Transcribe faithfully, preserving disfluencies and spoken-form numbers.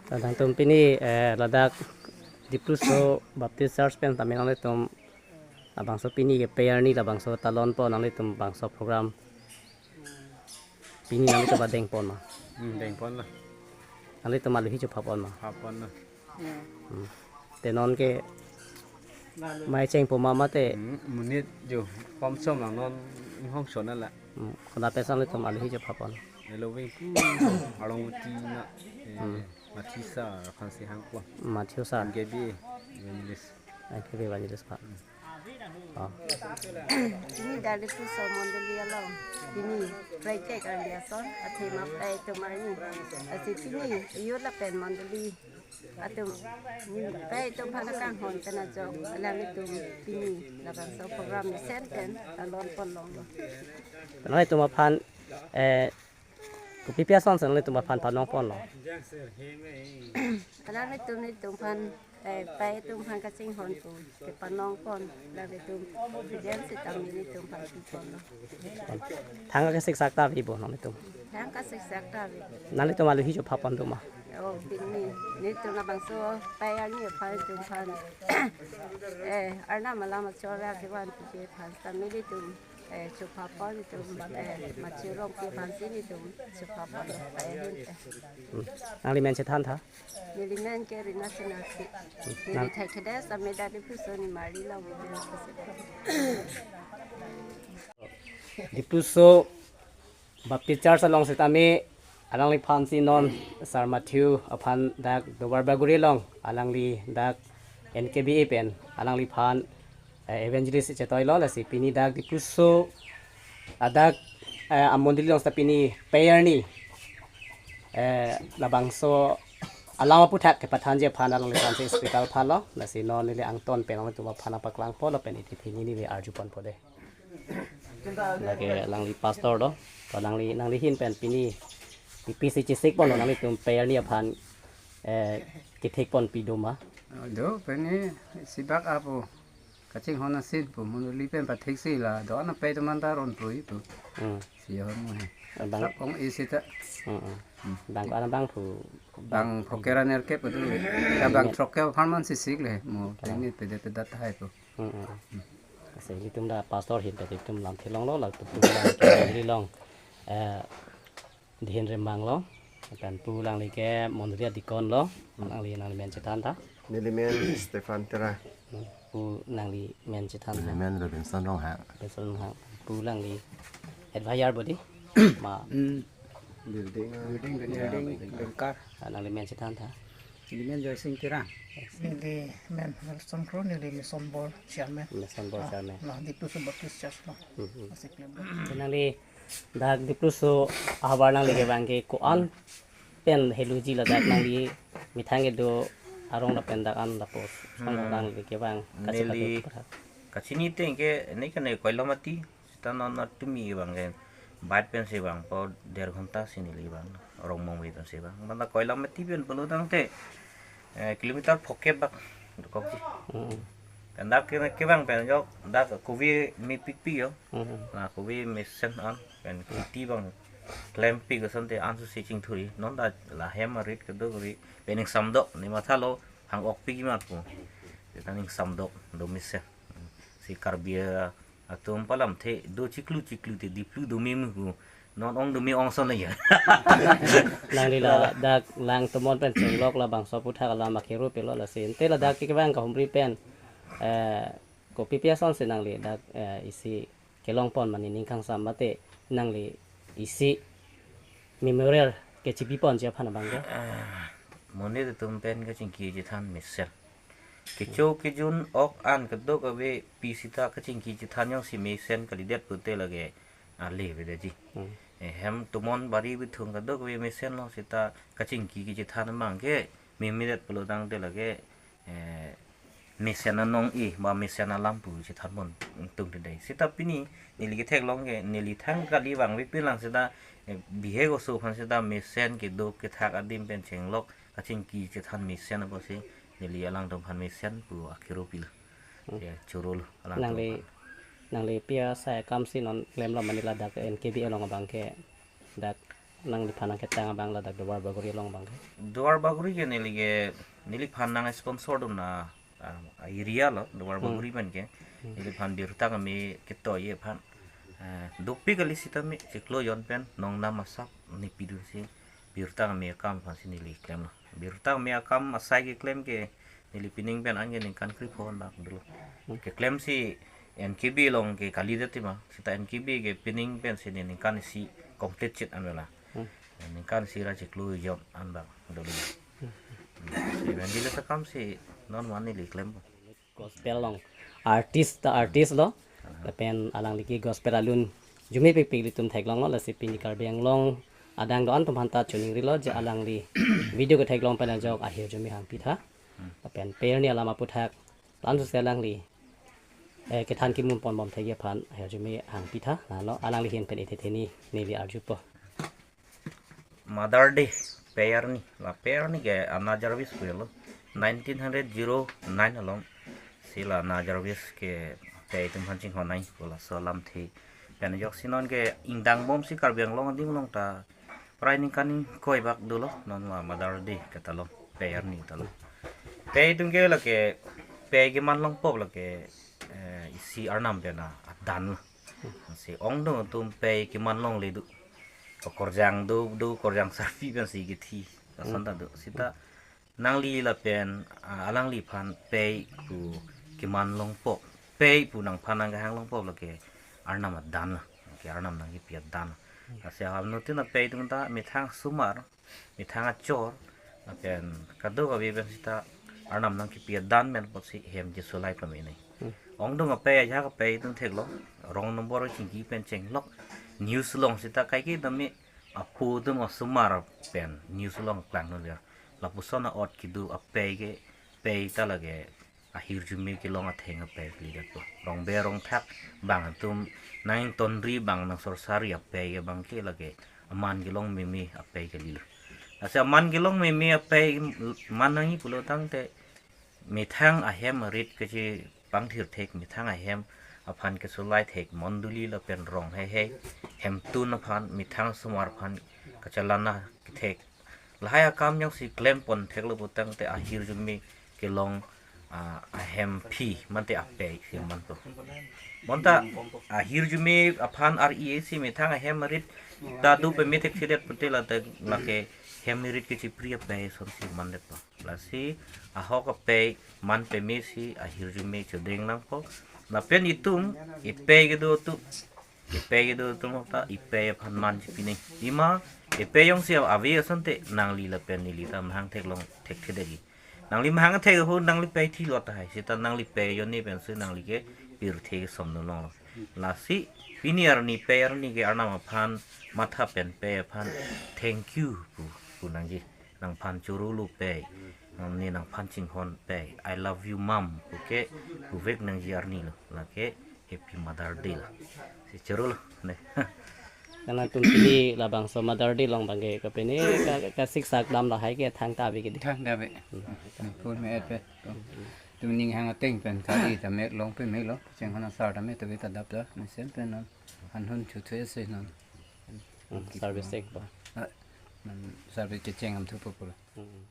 Nangtum pini, eh, ladak Dipluso Baptist Church pen tame nanglitum labangso pini ke pei arni labangso talon po nanglitum bangso program. Pini nanglitum ba dengpon ma. Hmm, dengpon lo. Nanglitum aluhi chopha pon ma. Pha pon lo. Hmm. Te non ke mai chengpo ma mate. Hmm, monit jo komsom lang non inghong son la. Hmm, kona pesan nanglitum aluhi chopha pon. Hello, wing. Arong uti na. Eh, Hmm. Matthew sir aphan si hangpon. Matthew sir. N K B evangelist. N K B evangelist pa. Oh. Pini dak Dipluso mondoli along pini pei kek arni ason athema pei atum arni. Lasi pini youth lapen mondoli atum pei atum aphan kanghon pen ajok alanglitum pini labangso program mesen pen talon pon longlo. Nanglitum aphan, eh, kopi pi ason si nanglitum aphan panong ponlo? Alanglitum nelitum aphan, eh, pei atum aphan kachinghon pu kepanong pon, alanglitum confidence sitame nelitum aphan pi ponlo. Thang kasiksak ta ave bo nanglitum? Thang kasiksak ta ave. Nanglitum aluhi chopha pon do ma? Oh, pini nelitum labangso pei arni aphan nelitum aphan, eh, Arnam alam achor kevan pu ke aphan sitame nelitum, eh, chopha pon nelitum, eh, Machi Rongpi aphan si nelitum chopha pon pei ahin te. Hmm. Nangli men chethan tha? Neli men ke Rina Senasi. Neli Nang- thekthedet sitame dak Dipluso nimarli along video kasep. Dipluso Baptist Church along sitame alangliphan si non Sir Matthew aphan dak Duarbagori along alangli dak N K B E pen alangliphan, eh, evangelist chetoilo, lasi pini dak Dipluso adak, eh, amondoli along sita pini pei arni, eh, labangso alam aputhak kepathanji aphan alangliphan si speaker phanlo, lasi non neli angton pen nanglitum aphan nangpaklang polo pen iti pini neli arju ponpo de. Lake alangli pastor do. To nangli, nangli ahin pen pini pi pi si chesik ponlo nanglitum pei arni aphan, eh, kethek ponpi do ma? Do, pini sibak apo kachinghon asin pu mondoli pen pathik si la do na pei atum anta ron pu ipu. Hmm. Si hon mo he. Bang- Sap ong isi ta. Hmm, hmm. Hmm. Bang ko ana bang pu. Bang pokera nerkep pu tu. Ya bang Amen. Trokke apharman si sik le mo. Kalang. Pini pede pede tahai pu. Hmm, hmm. Lasi nelitum dak pastor ahin pen nelitum lam theklonglo, latum tum lam ke long, eh, dihin rembang lo. Pen pu alangli ke mondoli adikon lo. Hmm. Alangli, nangli men chethan tha? Neli men Stephen Tera. Hmm. Pu alangli men chethan tha? Neli men Robinson Ronghang. Robinson Ronghang. Pu alangli advisor bodi. Ma. Hmm. Building. Building, building, building, banker. Ah, nangli men chethan tha? Neli men Joysing Terang. Neli men Nelson Kro, neli Mission Board Chairman. Mission Board Ah, Chairman. Nah, Dipluso Baptist Church lo. Hmm, hmm. Masih klem. Nangli dak Dipluso ahavar nangli kevang ke ko-an pen heluji ladak nangli methang kedo arong lapen dak an lapu. Son Hmm. nangli kevang kachi Neli patu. Kachini teng ke ne kane Koilamati. Sita non atumi vang ke bike pen si vangpo der ghonta si neli vang, Rongmongve pen si vang. Mane Koilamati pen pulo tangte, eh, kilometer phokep bak dokok ji. Hmm. Pen dak ke, kevang pen jok dak kove mepikpik jo. Hmm. Na kove mesen an pen kheti vang klempik asonte an su si chingthuri. Non ta la hem arit kedo kori pen ingsam do ne mathalo hang okpik ji mat pu. Sita ingsam do do mesen. Si Karbi atum palamthe do chiklu chiklu te Diplu do meme pu. Non ong do me ong son la ya. Nangli la dak lang tomon pen chenglok labangso aputhak alam akero pilo lasi. Ante ladak kevang kahumri pen, eh, kopi pi ason si nangli dak, eh, isi kelong pon mane ning kangsam mate nangli isi memorial kechipi ponji aphan abang ke? Ah, monit atum pen kachingki chethan mesen. Kecho kejun ok an kedokave pi sita kachingki chethan jongsi mesen kalidet pute lake ale avedet ji. Hmm. Eh, hem tomon bari bithung kedokave mesen lo sita kachingki kechethan abang ke memedet pulo tangte lake, eh, mesen anong-e ba mesen alam pu chethan pon tung te dei. Sita pini neli ketheklong ke neli thang kali vangve pen lang sita, eh, bihek oso aphan sita mesen kedo kethak adim pen chenglok kachingki chethan mesen apotsi neli alangtum aphan mesen pu akero pilo. Hmm. Ya, chorolo alangtum Nangli, aphan. Nangli pi asai akam si non klemlo mane ladak N K B along abang ke dak Nangliphan nangketang abang ladak Duar Bagori along abang ke? Duar Bagori ke neli ke, neliphan nang sponsor dun a, a, area lo, Duar Hmm. Bagori pen ke. Hmm. Neliphan birta kami keto ye aphan. Eh, dopik kali sitame chiklo jon pen nongnam asap ne pidunsi birta kami akam aphansi neli klemlo. Birta kami akam asai keklem ke neli pining pen anke ningkan krepho an bak dolo. Hmm. Keklemsi N K B along ke kalidet tima, seta N K B ke pining pensi ne ningkan isi complete chit an vela. Hmm. Ningkan isi ra chiklo jon an bak dolo. Hmm. Evangelist akamsi non mane neli klem. Gospel along artist ta artist lo. Lapen alangli ke gospel alun arjume pikpik ilitum theklonglo, lasi pini Karbi Anglong adang do-an atum aphanta choningrilo je alangli video ketheklong pen ajok ahirjume hangpitha. Lapen pei arni alam aputhak lamsu se alangli, eh, kethan kimun ponbom thekji aphan ahirjume hangpitha. Lalo alangli ahin pen ethetheni neli arjupo. Mother Day, pei arni, la pei arni ke Anna Jarvis pulo. Nineteen hundred zero nine along si la Anna Jarvis ke pei atum aphan chinghon nai pu laso alamthe pen ajoksi non ke ingdangbomsi Karbi Anglong adim along ta prai ningkan ingkoi bak dolo, non la Mother Day kata lo, pei arni kata lo. Pei atum ke lake, pei keman longpo lake, eh, isi arnam pen adan lo. Si ongdung atum pei keman longle do. Korjang do, do korjang sarpi pensi kethi. Ason ta do. Seta nangli lapen, ah, alangliphan pei pu keman longpo. Pei pu nangphan nangkehang longpo lake arnam adan lo. Ke arnam nangkepi adan lo. Lasi anutin apei atum ta methang asomar, methang achor, lapen kadokave pen seta arnam nangkepi adan pen apotsi hem kesolai pame nai. Hmm. Ongdung apei ajahak apei atum theklong, wrong number chingki pen chenglok, news along seta kaike tame aphu atum asomar pen news along klang nangler. Lapuson a-ot kedo apei ke, pei ta lake ahirjume kelong atheng apei kalidet po. Rongbe rongthak bang atum nangtonri bang nangsorsari apei ke abang ke lake aman kelong meme apei kalilo. Lasi aman kelong meme apei man nangji pulo tangte methang ahem arit kachepangthir thek, methang ahem aphan kesolai thek, mondoli lapen rong heihei hemtun aphan, methang asomar aphan kachelang thek, lahai akam jongsi klem pon theklo putangte ahirjume kelong, ah, ahemphi mate apei si manpo. Bonta ahirjume aphan ar-i-e si methang ahem arit ta do peme thekthedet pute ladak lake hem arit kachepri apei asonsi mandetpo. Lasi ahok apei man pemesi ahirjume chodeng nangpo. Lapen itum ipei kedo atum, ipei kedo atum ta ipei aphan man chipi nai. Pima ipei jongsi ave asonte nangli lapen neli ta mahang theklong thekthedetji. Nangli mahang thek ho nangli pei thilot tahai. Seta nangli pei ajoine pensi nangli ke pirthe kesom nulong lo. Lasi pini arni pei arni ke arnam aphan matha pen pei aphan thank you pu, pu nangji. Nangphan chorolo pei, nangli nangphan chinghon pei, I love you mom, puke puvek nangji arni lo, lake Happy Mother Day lo. Si chorolo, ne. Karena atum pini labangso Mother Day along abang ke kapene ka, ka siksak dam lahai ke thangta ave ke di. Thangta ave. Hmm. Phone me et pe. Atum ning hang ateng pen kali ta mek long pe mek lo. Chinghon asar ta mek ta ave ta dap ta. Mesen pen non. Anhun chu thu ese non. Hmm, service thek po. Ah, non service kecheng am thupo pulo. Hmm.